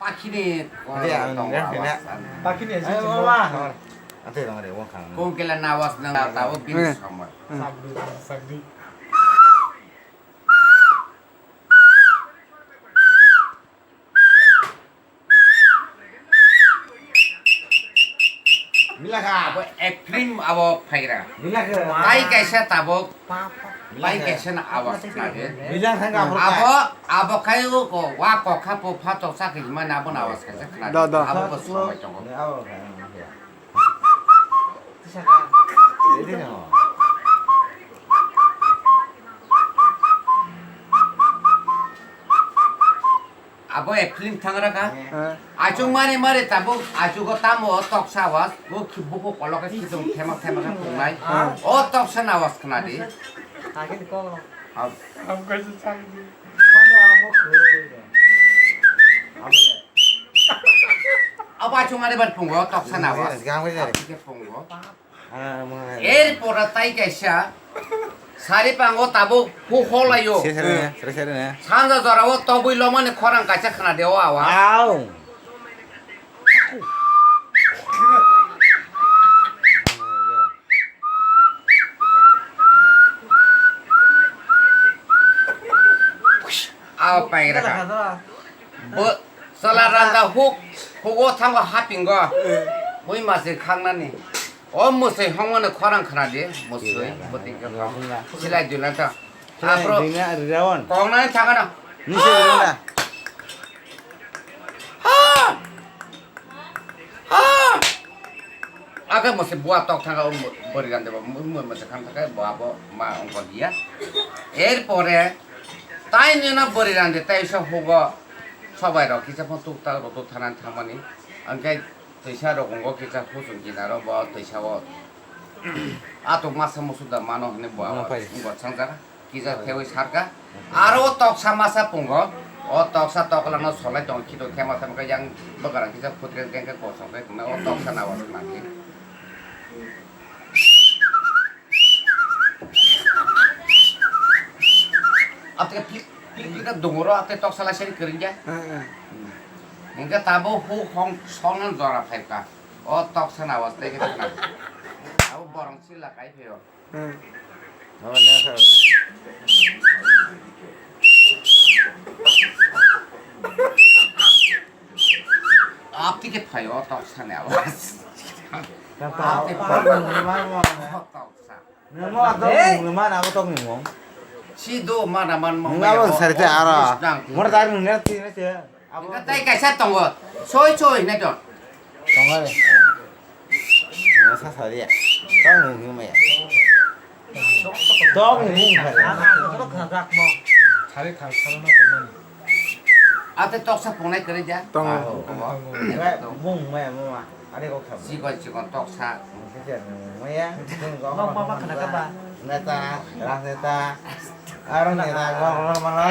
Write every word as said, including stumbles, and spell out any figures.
Pakhini. Ade, ang tong lihat, awas, lihat. Ang. Pakhini asin. Ayo, chimbo. Mama. Ate, tong, ade, wong khang. Kung kela nawas nang tabo bini. Hmm. Samar. Hmm. Sagdi, sagdi. Milakha. Abo ekprim abo phaigra. Milakha. Tai kaisa tabuk. Tai kaisa na awas khna de. Bijang thangka aphuru abo, abo khai o ko wa kokha po pha toksa khe hima na abo na awas kaisa khna de. Da, da. Abo ko somai tongo. Abo khai. Tisa ka. Ede no. Abo ekprim thangra ka. Eh. Achuk mari mari tabuk achugo tamo o toksa awas. Bo khi buku kolok khe khitung thema thema khe pungnai. Ah. O toksa na awas khna di. Agin ko. Ab- Am kaisa chang di. Pande amo khoi. Abo achuk mari mari pungo toksa na awas. Gam gam gam. Abike pungo. Ah, mo. Er pora tai kaisa. Sari pango tabuk hu holayo. Se sari ne, sari sari ne. Sanja jorao tobui lomani khorang kaisa khna deo awa. Au. Aw pairaka. Bo sala randa huk, hugo thango hapingo. Bui masir khangnani. O musui hongmani khorang khna di, musui, bwtwi khe hong. Silai duna ta. Silai duna, Rawan. Kong nai thangana. Nise duna. Ha! Ha! Ake musui bua tok thanga o bwrwi rande bo, musui kham thaka bo abo ma ongkor dia. Er pore tai nina bwrwi rande tai sa hugo sobai rok kisa phone tuk tak rok thana thangmani. Angkai Twisa rok wngo kisa huchung kinaro bo twisa o. Atok masa musu da mano hwnwi bo abo pai. Bo sangjak kisa thewi sarka. Aro o toksa masa pungo. O toksa tokla no solai tong khito thema thema khe yang bwkara kisa phutreng teng khe kosong khe o toksa na was nangkhe. Ate pik pik pik ta dungro ate toksa lai seri kering ya. Hingke tabo hu hong songnan jora phaika. O toksa na was tei khe khna. Abo borong sila kai pheo. Hmm. Abo ne sa. Apti ke phaio toksa ne awas. Apti phaio toksa. Nungmo ato nungmo mana ato nungmo. Si do mana man mo. Nungmo abo sarita ara. Mor dar nungmo ti ne se. Abo tai kaisa tongo. Soi soi ne don. Tongo re. Nungmo sa sa dia. Tong nungmo ya. Tong nungmo kare. Sari thang sari no tongo. Ate toksa pungnai kwrwi ja? Tongo. Ah, tongo. Tongo. Eba bung maya mama. Ani kok sabu. Chikon chikon toksa. Maya. Nok mama khana kaba. Neta, rajneta. Aro neta, gor gor mala.